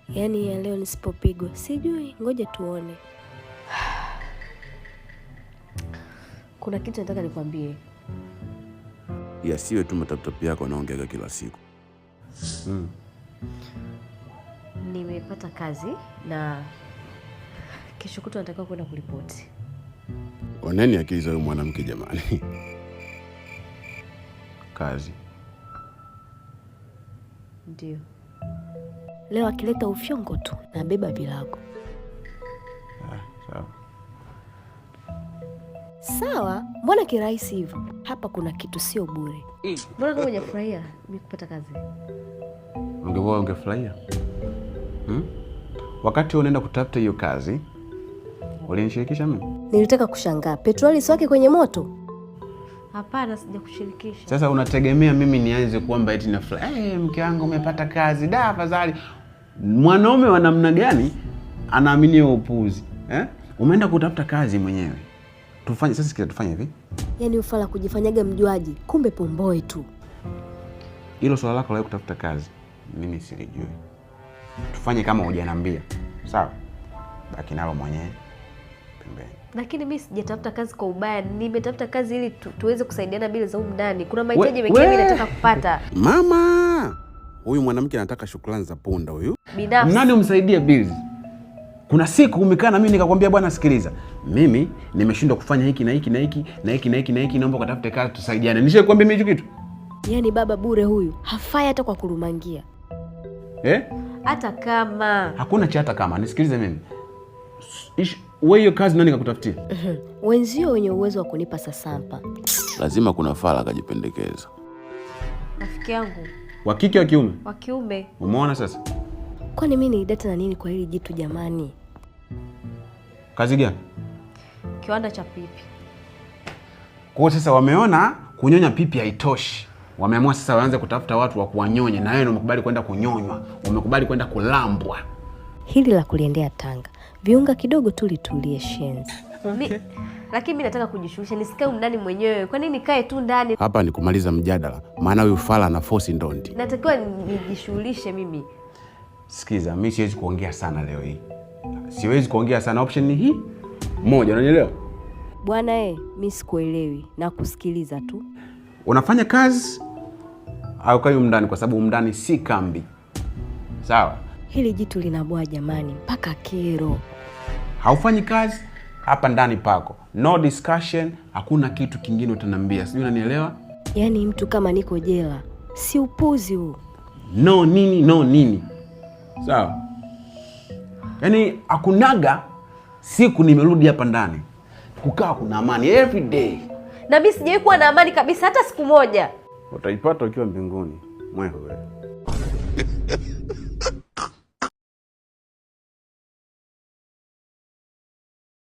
Yaani ya leo nisipopigwa sijui, ngoja tuone. Kuna kitu nataka nikwambie. Yasiwe tu mataputapu yako anaongeaga kila siku. Nimepata kazi na kesho kutwa natakiwa kwenda kuripoti. Oneni akili za huyu mwanamke jamani. Kazi. Ndio. Leo akileta ufyongo tu nabeba vilago. Ah, sawa. Sawa, mbona kirahisi hivyo? Hapa kuna kitu sio bure. Mbona kama hujafurahia mimi kupata kazi? Ungekuwa ungefurahia? Hmm? Wakati unaenda kutafuta hiyo kazi, ulinishirikisha mimi? Nilitaka kushangaa, petroli siwake kwenye moto? Hapana, sijakushirikisha. Sasa unategemea mimi nianze kuomba eti na furaha, hey, mke wangu umepata kazi, da afadhali. Mwanaume wa namna gani anaamini hiyo upuuzi? Eh? Umeenda kutafuta kazi mwenyewe. Tufanye sasa, sikiza, tufanye hivi. Yaani ufala kujifanyaga mjuaji, kumbe pomboe tu. Hilo swala lako la kutafuta kazi mimi silijui. Tufanye kama hujaniambia. Sawa? Baki nalo mwenyewe pembeni. Lakini mimi sijatafuta kazi kwa ubaya, nimetafuta kazi ili tuweze kusaidiana bila za humu ndani. Kuna mahitaji mengine mimi nataka kupata. Mama, huyu mwanamke anataka shukrani za punda huyu. Binafsi. Nani umsaidie bills? Kuna siku umekaa na mimi nikakwambia, bwana sikiliza, mimi nimeshindwa kufanya hiki na hiki na hiki na hiki na hiki na hiki, naomba ukatafute kazi tusaidiane. Nishakwambia mimi hicho kitu? Yaani baba bure huyu, hafai hata kwa kurumangia. Eh? Hata kama. Hakuna cha hata kama, nisikilize mimi. Wewe hiyo kazi nani kakutafutia? Wenzio wenye uwezo wa kunipa sasampa. Lazima kuna fala akajipendekeza. Rafiki yangu. Wa kike wa kiume? Wa kiume. Umeona sasa? Kwani mimi ni data na nini kwa hili jitu jamani? Kazi gani? Kiwanda cha pipi. Kwa hiyo sasa wameona kunyonya pipi haitoshi. Wameamua sasa waanze kutafuta watu wa kuwanyonya, na wewe umekubali kwenda kunyonywa, umekubali kwenda kulambwa. Hili la kuliendea Tanga. Viunga kidogo tu litulie shenzi. Lakini mimi nataka kujishughulisha, nisikae ndani mwenyewe. Kwa nini nikae tu ndani? Hapa ni kumaliza mjadala, maana huyu fala na force ndondi. Natakiwa nijishughulishe mimi. Sikiza, mimi siwezi kuongea sana leo hii. Siwezi kuongea sana, option ni hii moja, unanielewa? Bwana mimi sikuelewi na kusikiliza tu. Unafanya kazi au kai ndani, kwa sababu ndani si kambi. Sawa? Hili jitu linabwa jamani mpaka kero. Haufanyi kazi hapa ndani pako. No discussion, hakuna kitu kingine utaniambia. Sijui unanielewa? Yaani mtu kama niko jela, si upuzi huu. No nini, no nini. Sawa? Yaani hakunaga siku nimerudi hapa ndani kukaa kuna amani every day. Na mimi sijawahi kuwa na amani kabisa hata siku moja. Utaipata ukiwa mbinguni. Mwewe wewe.